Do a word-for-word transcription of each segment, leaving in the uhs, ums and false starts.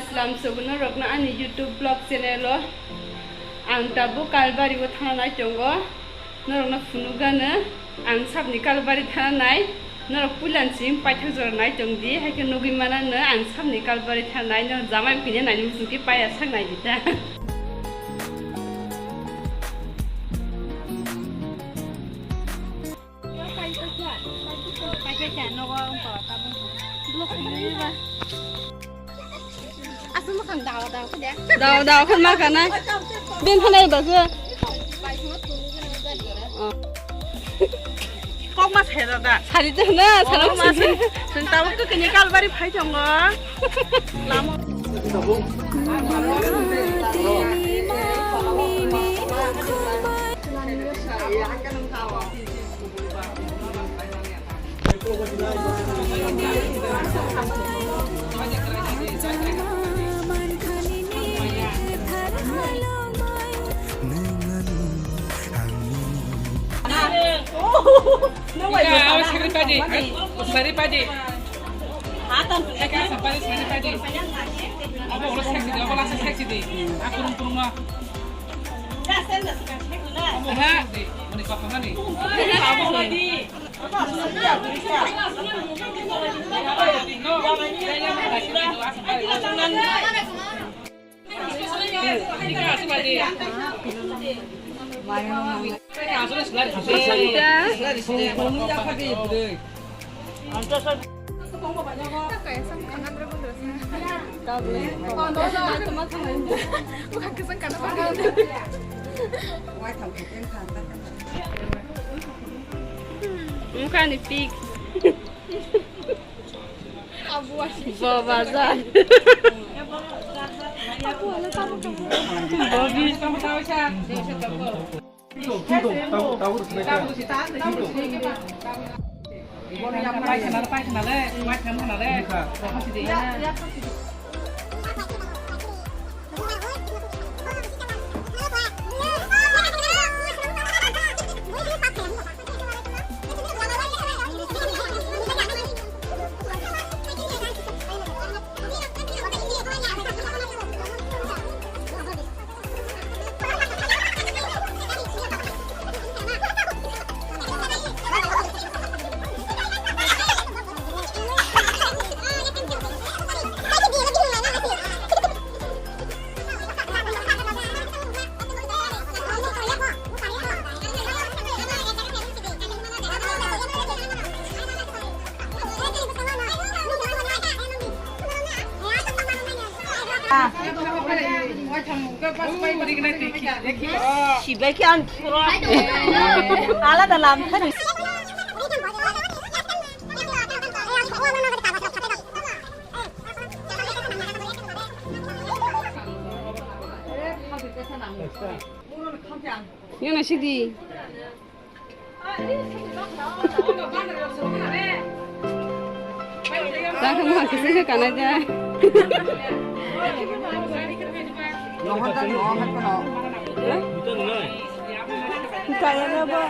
Salam sobo norokno ani YouTube vlog channel o. Ang tabuk Kalbari o thana nai tongo. Norokno phunukgano ang sabni Kalbari thana nai. Norok puilan simi paithak jora nai tong di, hai khe nugwi manano ang sabni Kalbari thana nai. Norok jamai phine nai muchung khe paiya sak nai di ta. Aswk mwkhang dawa dawa khe de. Dawa dawa khe ma kha na. Din thanai ba khe. Kok ma sai da. Sari to na, sari ma sai. Chwng tabuk khe kini Kalbari phai tongo. Lama. Ika, awas, sakri padi. Sakri padi. Ika, sakri padi, sakri padi. Abo ulo seksi di, abo lasa seksi di. Akurung kurung no. Abo ulo seksi di. Mani kotong nani. Abo ulo di. Mukha ni pik. Bo bazar. Bobi. Paithana, paithana le, paithana le. Sibai khe ang alada lam thani. Nini sidi. Takhe ma kisa khe kanai de. Kaya na ba.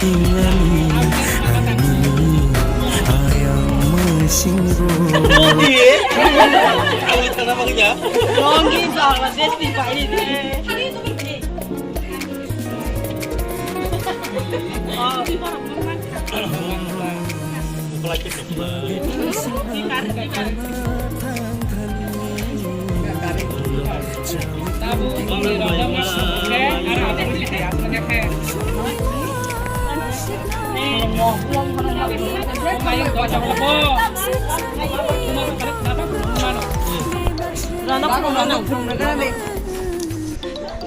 Inani, ani, ayang mesingo. Longi Bangladesh ni pai ni.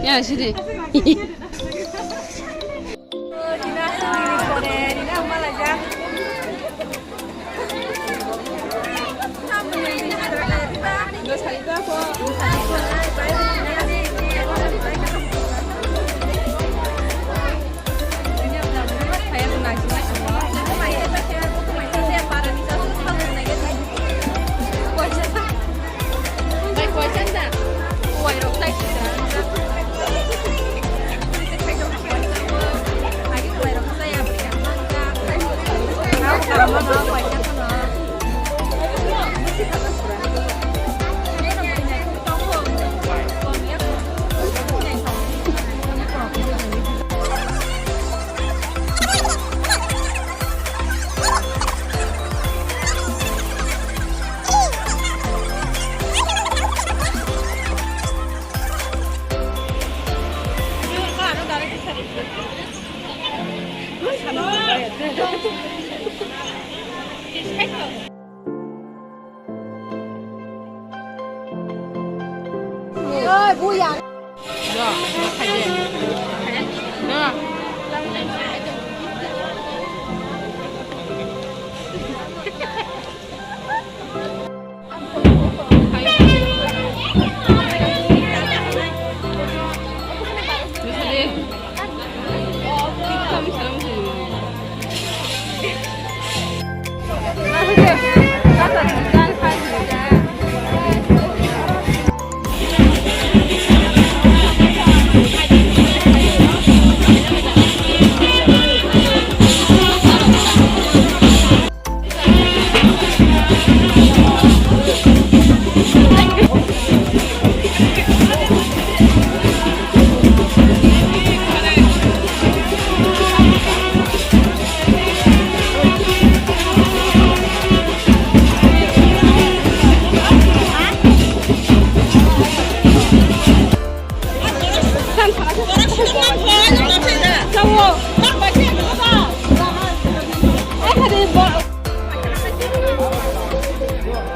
Ya, sini.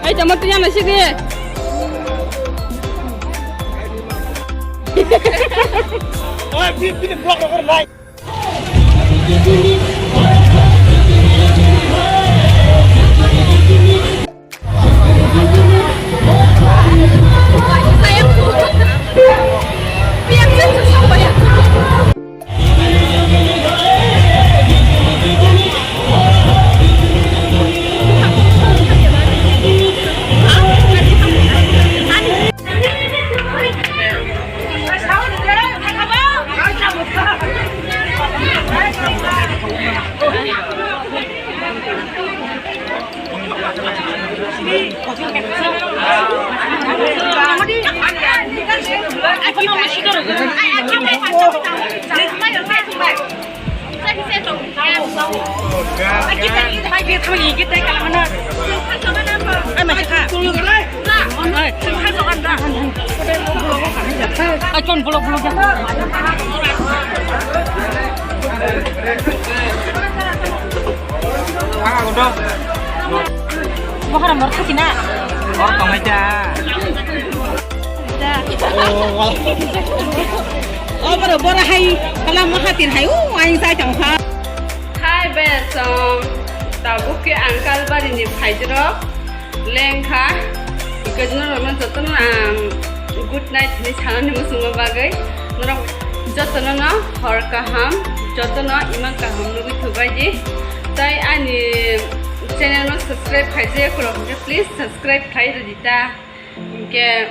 Ai, tama tu yang nasi ke. Oi, bini, bini vlog nang nai. Bohora mor khasi na? Mor tongai da. Da. Oh, boro, boro hai kalam mahatin hai, oh, aing sai tong kha. Hai, besong. Tabuk ke ang Kalbari ni phaijrok lengkha. Ikajno rokno jotono ang good night hinwi sanani muchungo bagwi. Norok jotono no hor kaham, jotono ima kaham nugwi thubai di. Tai ani channel no subscribe khaijak rok hwnkhe please subscribe khai rwdi ta. Hinkhe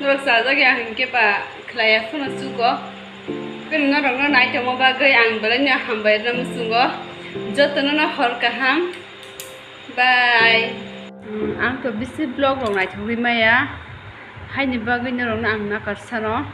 norok chajak ya hinkhe ba khlaiya phano chugo. Khe norokno naitongma bagwi ang belai no hambai rwna muchungo. Jotono no hor kaham. Bye. Hmm, ang to bisi vlog rok naithogwi maya. Haini bagwi norokno ang nakar sano.